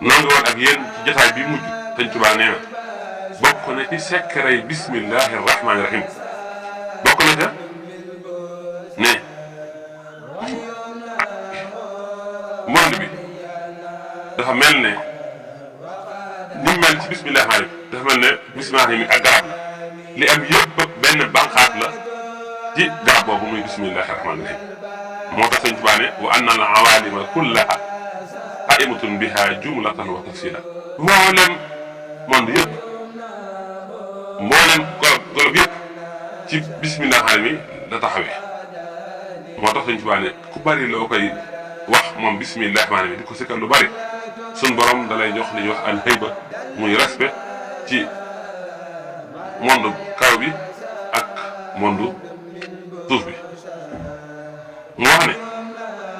noo ngi woon ak yéen ci jotaay bi mujj Sëñ Tuubaa nee na bokk na ci sekkaray bismillahi rahmaani rahim bokk na ca ne monde bi dafa mel ne ni mu mel ci bismillahi rahmaani rahim dafa mel ne bismillahi rahmaani rahim ak garab la li am yëpp benn banqaat la ci garab boobu muy bismillahi rahmaani rahim moo tax Sëñ Tuubaa ne wa anna al awalima kullaha qaimatun biha jumlatan wa tafsila mboolem monde yëpp mboolem golob yëpp ci bismillah mi la taxawee moo tax Sëñ Tuubaa ne ku bari loo koy wax moom bismillah mi di ko sikkal lu bari sun borom da lay jox li ñuy wax al hayba muy respect ci monde kaw bi ak monde suuf bi mu wax ne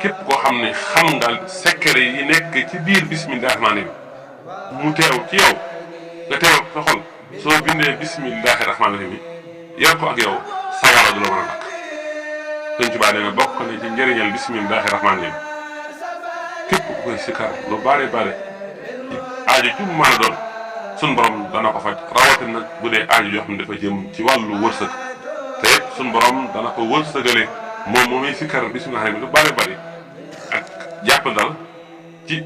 képp koo xam ne xam nga secret yi nekk ci biir bismillahi rahmaani rahim mu teew ci yow nga teew sa xol soo bindee bismillahi rahmaani rahim yar ko ak yow sawara du la mën a lakk. Sëñ Tuubaa nee na bokk na ci njëriñal bismillahi rahmaani rahim képp ku koy sikkar lu bare bare aajo ju mu mën a doon sun borom dana ko faj rawatina nag bu dee aajo yoo xam ne dafa jëm ci wàllu wërsëg te sun borom dana ko wërsëgale moom mooy sikkar bismillahi rahmaani rahim lu bare bare ak jàppandal ci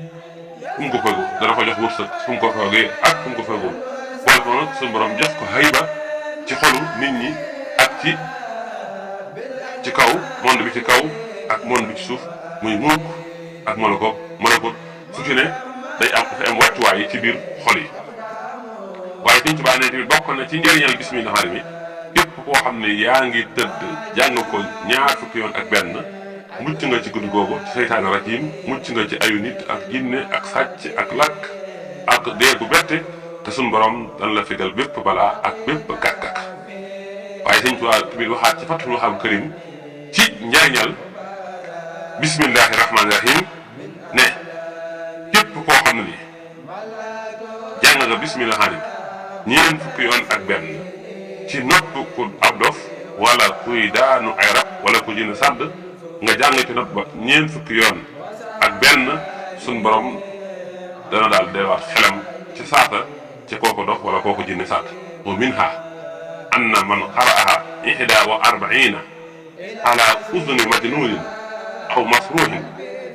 fu mu ko fegu dana ko jox wërsëg fu mu ko foogee ak fu mu ko fegu wala ko nag suñu borom jox ko hayba ci xolu nit ñi ak ci kaw monde bi ci kaw ak monde bi ci suuf muy mulk ak malakut fu ci ne day am dafa am wàccuwaay yi ci biir xol yi waaye Sëñ Tuubaa ne tamit bokk na ci njëriñal bismillah mi képp koo xam ne yaa ngi tëdd jàng ko ñaar fukki yoon ak benn mucc nga ci guddi googu ci seytaane rajim mucc nga ci ayu nit ak jinne ak sàcc ak lakk ak dee gu bette te suñ borom dana la fegal bépp balaa ak bépp gàkk-gàkk waaye Sëñ Tuubaa tamit waxaat ci Fathul Wahaab Karim ci njariñal bismillahi rahmaani rahim ne képp koo xam ne ni jàng nga bismillahi rahmaani ñeent fukki yoon ak benn ci nopp ku ab dof wala kuy daanu ay rab wala ku jënd sàdd nga jàng ci nopp ba ñeent fukki yoon ak benn suñ borom dana daal deewaat xelam ci saata ci kooku dof wala kooku jinne saat wa minha anna man qara'aha 41 ala udni majnunin aw masruhin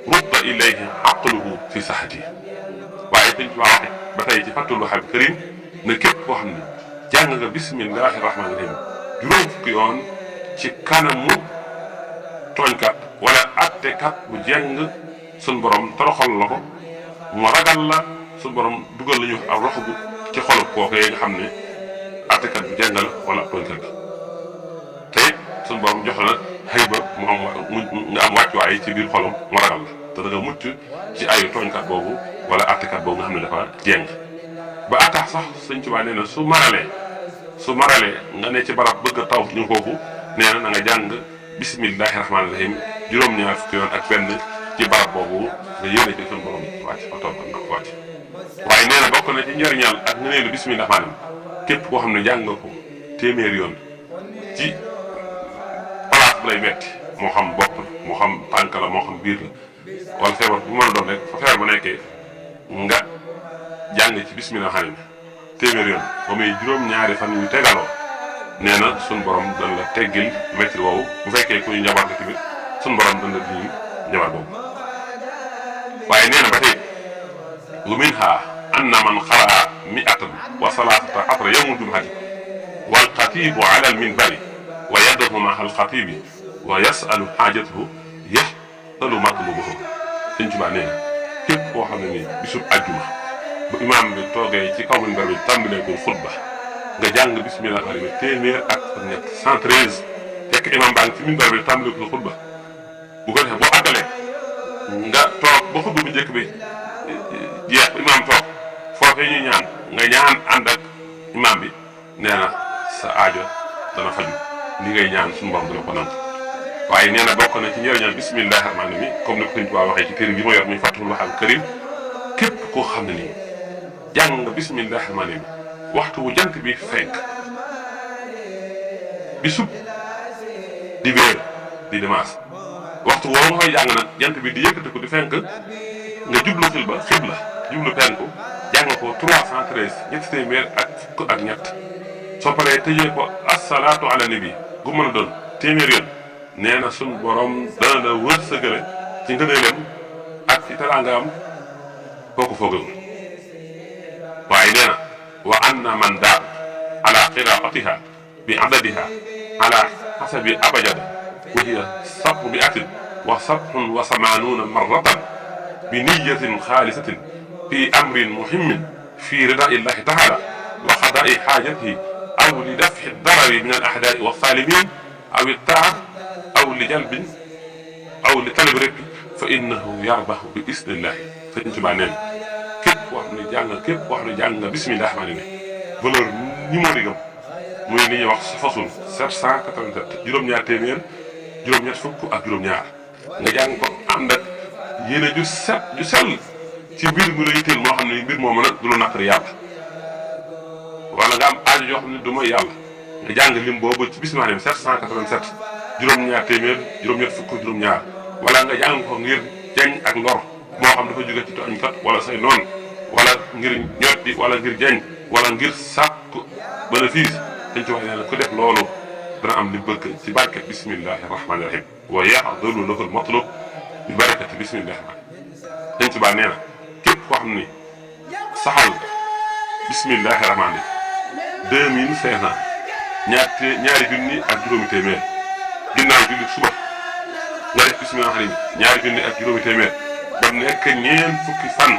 rudda ilayhi aqluhu fi sahati waaye Sëñ Tuubaa waxe ba tey ci Fathul Wahaab Karim ne képp koo xam ne jàng nga bismillahi rahmaani rahim juróom fukki yoon ci kanamu tooñkat wala attekat bu jeng suñ borom toroxal la ko mu ragal la suñ borom dugal la ñuy wax ak roxagu ci xolub kooku nga xam ne attekat bu jeng la wala tooñkat bi te suñ borom jox la xëyba nga am wàccuwaay ci biir xolum mu ragal la te da nga mucc ci ayu tooñkat boobu wala attekat boobu nga xam ne dafa jeng ba atax sax Sëñ Tuubaa nee na su maralee nga ne ci barab bëgg a taw ñu foofu nee na nga jàng bismillahi rahmaani rahim juróom-ñaar fukki yoon ak benn ci barab boobu nga yéene ci suñu borom wàcc fa toog ndax wàcc waaye nee na bokk na ci njariñal ak ngëneelu bismillahi rahmaani rahim képp koo xam ne jàng nga ko téeméer yoon ci place bu lay metti moo xam bopp la moo xam tànk la moo xam biir la wala feebar bu mën a doon rek fa feebar bu nekkee nga jàng ci bismillahi rahmaani rahim téeméer yoon ba muy juróom-ñaari fan yu tegaloo nee na suñ borom dañ la teggil métti woowu bu fekkee ku ñu njabar la tamit suñ borom dañ la diñu njabar boobu waaye nee na ba tey wa minha anna man xaraa mi'atan wa salaasata asra yawmul jumu'ati wal xatibu ala al minbari wa yad'u ma'a al xatibi wa yas'alu xaajatahu yahtalu matlubuhu Sëñ Tuubaa nee na képp koo xam ne nii bisub àjjuma bu imaam bi toogee ci kaw minbar bi tàmbalee ko xutba nga jàng bismillah rahmaani rahim téeméer ak ñett 113 fekk imam baa ngi ci minbar bi tàmbali ko xutba bu ko defee boo àggalee nga toog ba xutba bu njëkk bi jeex imam toog foofee ñuy ñaan nga ñaan ànd ak imam bi nee na sa aajo dana faju li ngay ñaan suñu borom dana ko nangu waaye nee na bokk na ci njëriñal bismillah rahmaani rahim comme ni ko Sëñ Tuubaa waxee ci téere bi ma yor muy Fathul Wahaab Karim képp koo xam ne nii jàng nga bismillah rahmaani rahim waxtu wu jant bi fenk bisub dibéer di dimanche waxtu woowu nga koy jàng nag jant bi di yëkkati ko di fenk nga jublu xibla jublu penku jàng ko 313 ñetti téeméer ak fukk ak ñett soo paree tëjee ko asalaatu ala nabi gu mën a doon téeméer yoon nee na suñ borom dana la wërsëgale ci ngëneelam ak ci teraangaam kooku foogul waaye nee na wa anna man daal ala qiraatiha bi adadiha ala xasabi abajada wa hiya sab'u mi'atin wa sab'un wa samanuuna marratan bi niyatin xaalisatin fi amrin muhimmin fi ridaa illahi taala wa qadaa'i xaajatihi aw li daf'i darari min al ahdaai wa salimin aw ittaa aw li jalbin aw li talabi ribhi fa innahu yarbahu bi isnillahi Sëñ Tuubaa neen képp koo xam ne jàng nga bismillah rahmaani ne valeur numérique am muy li ñuy wax fasul 787 juróom-ñaar téeméer juróom-ñett fukk ak juróom-ñaar nga jàng ko ànd ak yéene ju sell ci mbir mu la yitteel moo xam ne mbir moomu nag du lu naqari yàlla wala nga am aajo yoo xam ne du mooy yàlla nga jàng lim boobu ci bismillah 787 juróom-ñaar téeméer juróom-ñett fukk ak juróom-ñaar wala nga jàng ko ngir jañ ak lor moo xam dafa jóge ci tooñkat wala say noon wala ngir ñoddi wala ngir jañ wala ngir sàkku bénéfice dañ ci wax nee na ku def loolu dana am li bëgg ci barke bismillahi rahmaani rahim wa yaxdulu lahu al-matlub bi barakati bismillahi rahmaani dañ ci baa nee na képp koo xam ni saxal bismillahi rahmaani 2500 ñaari junni ak juróomi téeméer ginnaaw julli suba nga def bismillahi rahmaani ñaari junni ak juróomi téeméer ba nekk ñeen fukki fan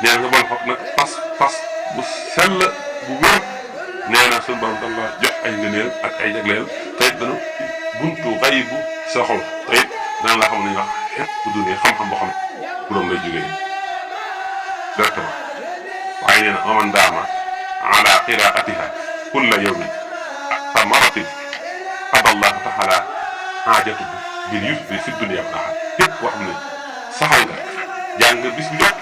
nee na nga bon xob nag pas bu sell bu wér nee na suñu borom dana la jox ay ngëneel ak ay jagleel te it dana buntu xayibu sa xol te it dana la xam ne ñu wax xepp bu dundee xam-xam boo xam ne bu doon lay jógee directement waaye nee na aman daama ala qiraatiha kulla yawmin sa maratin qadallahu taala haajatuhu bil yusri fi dunya wal aaxira képp koo xam ne saxal nga jàng bis bi jot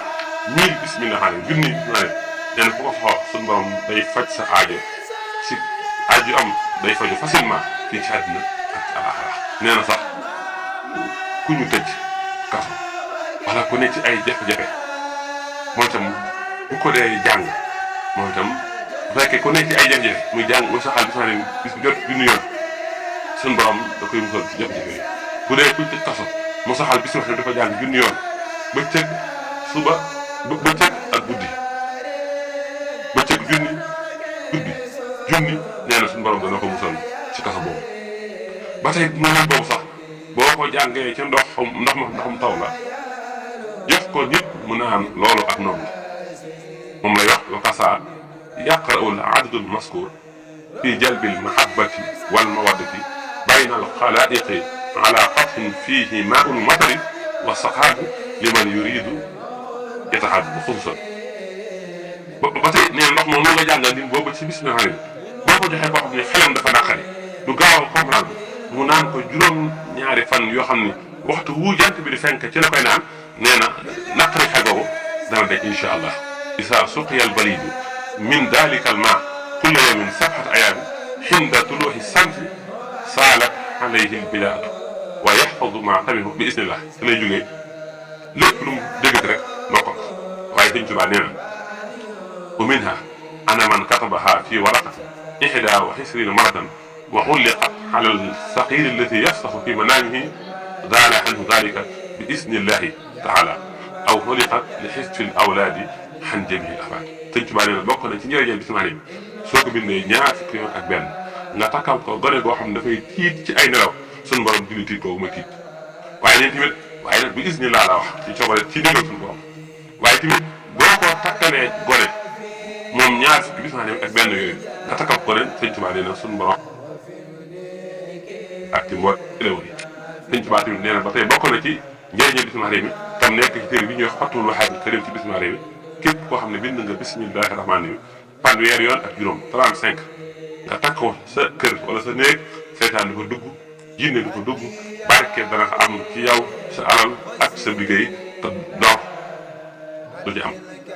1000 bismillah junni bismillah nee na ku ko xool suñu borom day faj sa aajo si aajo am day faju facilement fii ci àddina ak ci àllaaxira nee na sax ku ñu tëj kaso wala ku ne ci ay jafe-jafe mooy itam bu ko dee jàng mooy itam bu fekkee ku ne ci ay jafe-jafe muy jàng muy saxal bismillah bis bi jot junni yoon suñu borom da koy musal ci jafe-jafe yi bu dee ku tëj kaso mu saxal bismillah dafa jàng junni yoon bëccëg suba bëccëg ak guddi bëccëg junni guddi junni nee na suñu borom dana ko musal ci kaso boobu ba tey moment boobu sax boo ko jàngee ca ndoxum taw la jox ko nit mu naan loolu ak noonu la moom lay wax wa kasaa yaqra'u al-adadu al-mazkur fi jalbi al-mahabbati wal mawaddati bayna al-xalaa'iqi ala qat'in fihi maa'ul matari wa saqaabu liman yuridu yatahabu xususan ba tey nee na ndox moom noonu nga jàngal nit boobu ci bismillah boo ko joxee koo xam ne xelam dafa naqari du gaaw a comprendre mu naan ko juróom-ñaari fan yoo xam ne waxtu wu jant bi di fenk ci la koy naan nee na naqari xel boobu dana daj incha allah isa suqiya al balidu min dalika al ma kulla yawmin 7 ayaam hinda tuluuhi samsi saalat alayhi al bilaadu wa yaxfadu ma tamihu bi isnillah te lay jógee lépp lu mu déggati rek moo ko waaye Sëñ Tuubaa nee na wa minha ana man katabaha fi waraqatin 21 maratan wa ulliqat ala al-saqil allati yafsaxu fi manaamihi daala anhu dalika bi isnillahi taala aw ulliqat li xisfi al-awlaadi an jamiil al-afraad Sëñ Tuubaa nee na bokk na ci njëriñam bismillah bi soo ko bindee ñaar fukki yoon ak benn nga takkal ko gone goo xam ne dafay tiit ci ay nelaw suñu borom dina tiit kooku ma tiit waaye neen tamit waaye nag bi isnillah la wax ci coobare ci ndigal suñu borom waaye tamit boo ko takkalee gone moom ñaar fukki bismillah ak benn yooyu nga takkal ko gone Sëñ Tuubaa nee na suñu borom ak ci mboot éléw yi Sëñ Tuubaa tamit nee na ba tey bokk na ci njëriñam bismillah mi tam nekk ci téere bi ñuy wax Fathul Wahaab Karim ci bismillah mi képp koo xam ne bind nga bismillahi rahmaani rahim fanweer yoon ak juróom 35 nga takk ko sa kër wala sa néeg seytaan du ko dugg jinne du ko dugg barke dana ko am ci yow sa alal ak sa liggéey te doo du ci am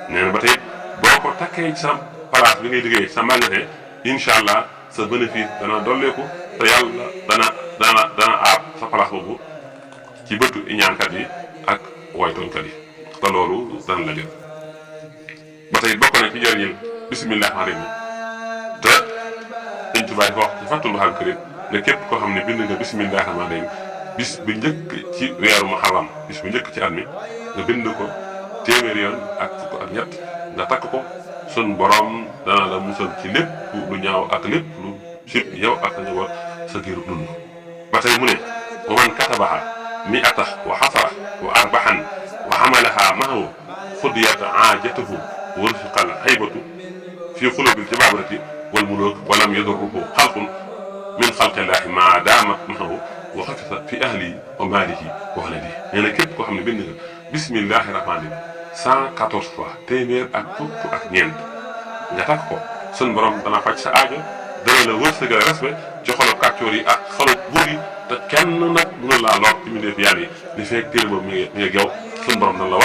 nee na ba tey boo ko takkee ci sa place bi ngay liggéey sa magasin incha allah sa bénéfice dana dolleeku te yàlla dana aar sa place boobu ci bëtu ñaankat yi ak woytoonkat yi te loolu dana la jël ba tey bokk na ci njëriñal bismillah alayhi te Sëñ Tuubaa dafa wax ci Fathul Karim ne képp koo xam ne bind nga bismillah alayhi bis bu njëkk ci weeru Muharram bis bu njëkk ci at mi nga bind ko téeméeri yoon ak fukk ak ñett nga takk ko sun borom dana la musal ci lépp lu ñaaw ak lépp lu sib yow ak sa njaboot sa giiru dund. ba tey mu ne wa man katabaha mi'ata wa xasara wa arbaxan wa xamalaha mahu fudiyat aajatuhu wa rufiqa al haybatu fi xulubil jabaabirati wal muluk wa lam yadurruhu xalqun min xalqillahi ma daama mahu wa xafisa fi ahlihi wa maalihi wa waladihi. nee na képp koo xam ne bind nga bismillahi rahmaani rahim 114 fois téeméer ak fukk ak ñeent nga takk ko sun borom dana faj sa aajo dana la wërsëgal respect ci xolu kàccoor yi ak xolu buur yi te kenn nag mënu laa lor ci mbindeef yàlla yi li fekk téere boobu mi ngi yow sun borom dana la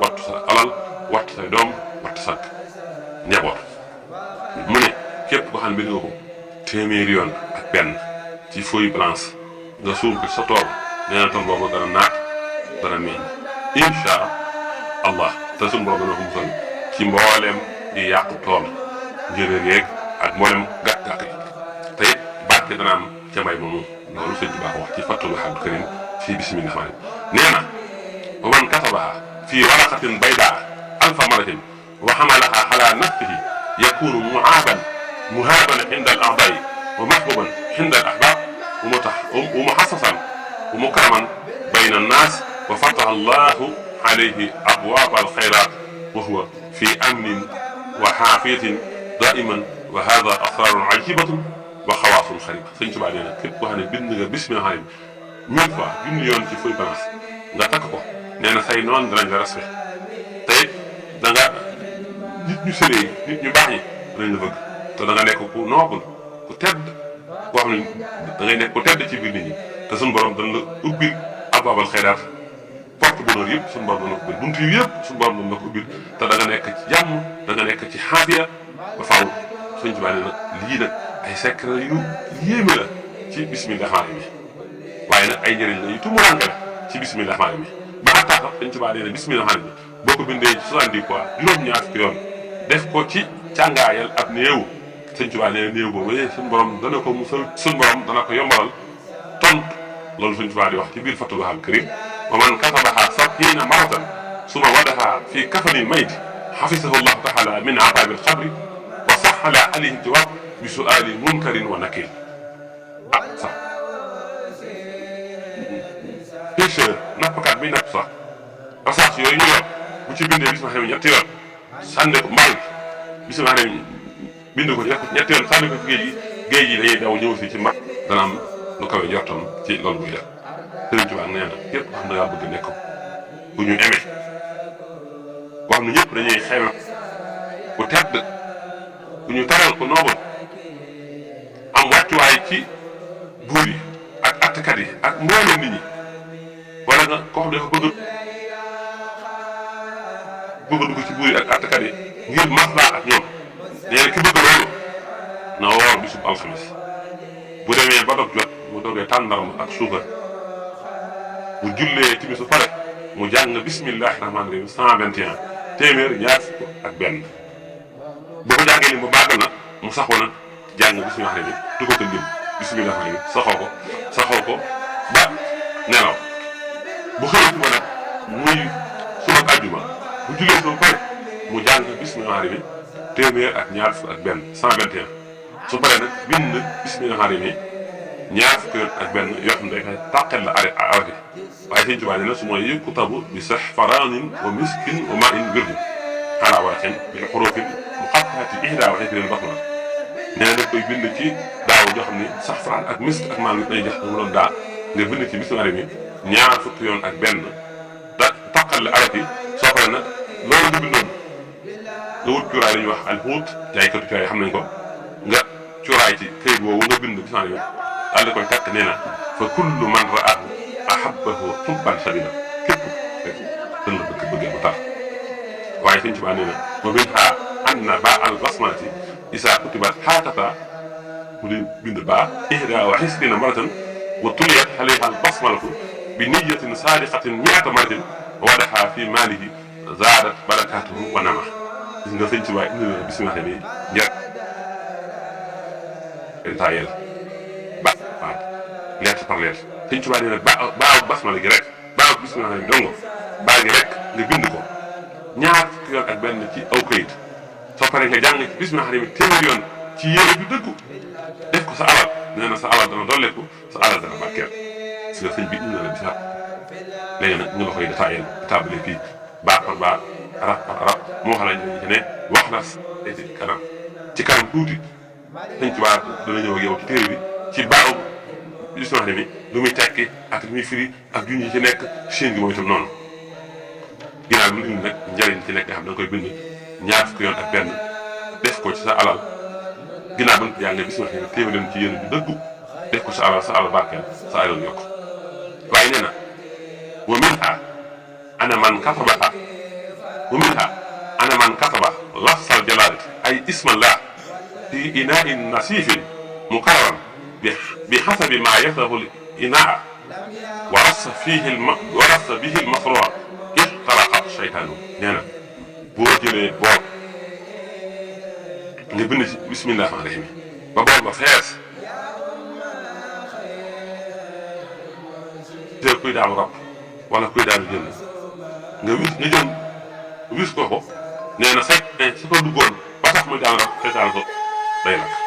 wattu sa alal wattu say doom wattu sa njaboot. mu ne képp ko xam ne bind nga ko téeméeri yoon ak benn ci feuille blanche nga suul ko sa tool nee na tool boobu dana naat dana meññ incha allah te suñu borom dana ko musal ci mbooleem di yàqu tool njéeréer yeeg ak mboolem gàtt-gàtt yi te it barke dana am ca mbay moomu loolu sëñ bi baax wax ci Fathul Karim fii bismillah nee na wa man katabaha fii waraqatin baydaa alfa maratin wa xamalaha ala nafsihi yakunu muhaaban inda al a'daa'i wa mahbuban inda al ahbaab wa muhassasan wa mukraman bayna annaas wa fataha allahu alayhi abwaab alxayraat wa huwa fi amnin wa xaafiyatin daiman wa hada asraarun ajibatun wa xawaasun xariba. Sëñ Tuubaa nee na képp koo xam ne bind nga bismillah 1000 fois junni yoon ci feuille blanche nga takk ko nee na say noon danañ la respect te it da nga nit ñu sëree nit ñu baax ñi danañ la bëgg te da nga nekk ku noble ku tedd koo xam ne da ngay nekk ku tedd ci biir nit ñi te suñu borom dana la ubbil abwaabal xayraat porte bonheur yëpp suñu borom dana ko ubbil buntu yi yëpp suñu borom dana ko ubbil te da nga nekk ci jàmm da nga nekk ci xaafiya ba faaw. Sëñ Tuubaa nee na lii nag ay secret yu yéeme la ci bismillah rahmaani bi waaye nag ay njëriñ la yu tumuraanke la ci bismillah rahmaani bi ba tax Sëñ Tuubaa nee na bismillah rahmaani bi boo ko bindee ci 70 fois juróom-ñaar fukki yoon def ko ci càngaayal ab néew Sëñ Tuubaa nee na néew boobu suñu borom dana ko musal suñu borom dana ko yombalal tontu loolu Sëñ Tuubaa di wax ci biir Fathul Karim wa man katabaha 70 maratan summa wadaha fi kafanil mayti hafizahu llahu taala min adaabil qabri ala alayhi jawaab bi su'aali munkarin wa nakir. sax pêcheur nappkat bi napp sax passage yooyu ñu yor bu ci bindee bismillah ñetti yoon sànni ko mbaal bismillah bind ko def ñetti yoon sànni ko ci géej gi dañuy daw ñëw si ci mag dana am lu kawe njortam ci loolu muy def. Sëriñ Tuubaa nee na képp koo xam ne da ngaa bëgg nekk bu ñu aimé koo xam ne ñëpp dañuy xeeme ku tedd ku ñu taral ko noobal am wàccuwaay ci buur yi ak attkat yi ak mboolem nit ñi wala nga koo xam ne dafa bëgg a dugg ci buur yi ak attkat yi ngir maslaa ak ñoom nee na ki bëgg loolu na woor bisub alxames bu demee ba dog jot mu dogee tàndarma ak suukar bu jullee timis su pare mu jàng bismillahi rahmaani rahim 121 téeméer ñaar fukk ak benn. boo ko jàngee ni mu bàggal na mu saxoo nag jàng bismillah rahmaani rahim du ko ko lim bismillah rahmaani rahim saxoo ko ba nelaw bu xëyee suba nag muy suba ak àjjuma bu jullee suba pare mu jàng bismillah rahmaani rahim téeméer ak ñaar fukk ak benn 121 su paree nag bind bismillah rahmaani rahim ñaar fukki yoon ak benn yoo xam ne dafay tàqal la arafi waaye Sëñ Tuubaa nee na su ma yuktabu bi saxfaraanin wa miskin wa maa'in wirdin ala waraqin bi xurufin muqatta'ati ihdaa wa ishriina basmala nee na koy bind ci daaw joo xam ne saxfaraan ak misk ak maan lay jax mu doon daa nga bind ci bismillah mi ñaar fukki yoon ak benn tàqal la arafi soo paree nag loolu nga bindoon nga wut cuuraay la ñuy wax alxuut jaaykatu cuuraay xam nañ ko nga cuuraay ci këyit boobu nga bind bismillah mi daal di koy takk nee na fa kullu man ra'aahu ahabbahu hubban shadiidan képp rek dana la bëggee bu tar waaye Sëñ Tuubaa nee na wa minhaa anna baa al basmalati izaa kutibat haakazaa mu di bind baa ihdaa wa ishriina maratan wa tuliyat alayhaa al basmalatu bi niyyatin saadiqatin mi'ata maratin wadahaa fi maalihi zaadat barakaatuhu wa namaa gis nga sëñ Tuubaa indi na bismillah bi njëkk taayel ba waaw lettre par lettre sëñ Tuubaa nee na baaw basmala gi rek baaw bismillah bi dongo baa gi rek nga bind ko ñaar fukki yoon ak benn ci aw kayit soo paree nga jàng ci bismillah bi téeméer yoon ci yéene bi dëggu def ko sa alal nee na sa alal dana dolleeku sa alal dana barkeel si nga sëñ bi indi na la bismillah léegi nag ñu la koy détaillé tàmbalee fii baax par baax arab par arab moo xam ne ne wax na ci kanam tuuti sëñ Tuubaa dana ñëw ak yow ci téere bi ci baaw bismillah bi lu muy tekki ak lu muy firi ak junj ci nekk Chine gi mooy itam noonu ginnaaw bi mu indi nag njëriñ ci nekk nga xam da nga koy bind ñaar fukki yoon ak benn def ko ci sa alal ginnaaw ba nga jàng bismillah bi téeméer leen ci yéen bi dëggu def ko sa alal barkeel sa alal yokk waaye nee na wa minha ana man katabaha wa minha ana man kataba lafsal jalaalati ay ismallah fi inaa'in nasiifin mukarram bi hasabi ma yafdahu l inaa wa rassa bihi l masruu'a ixtaraqa shaytaanu nee na boo jëlee bool nga bind ci bismillahi rahmaani rahiim ba bool ba fees te kuy daanu rab wala kuy daanu jënd nga jëm wis ko nee na su ko duggoon ba tax muy daanu rab seytaan ko day lakk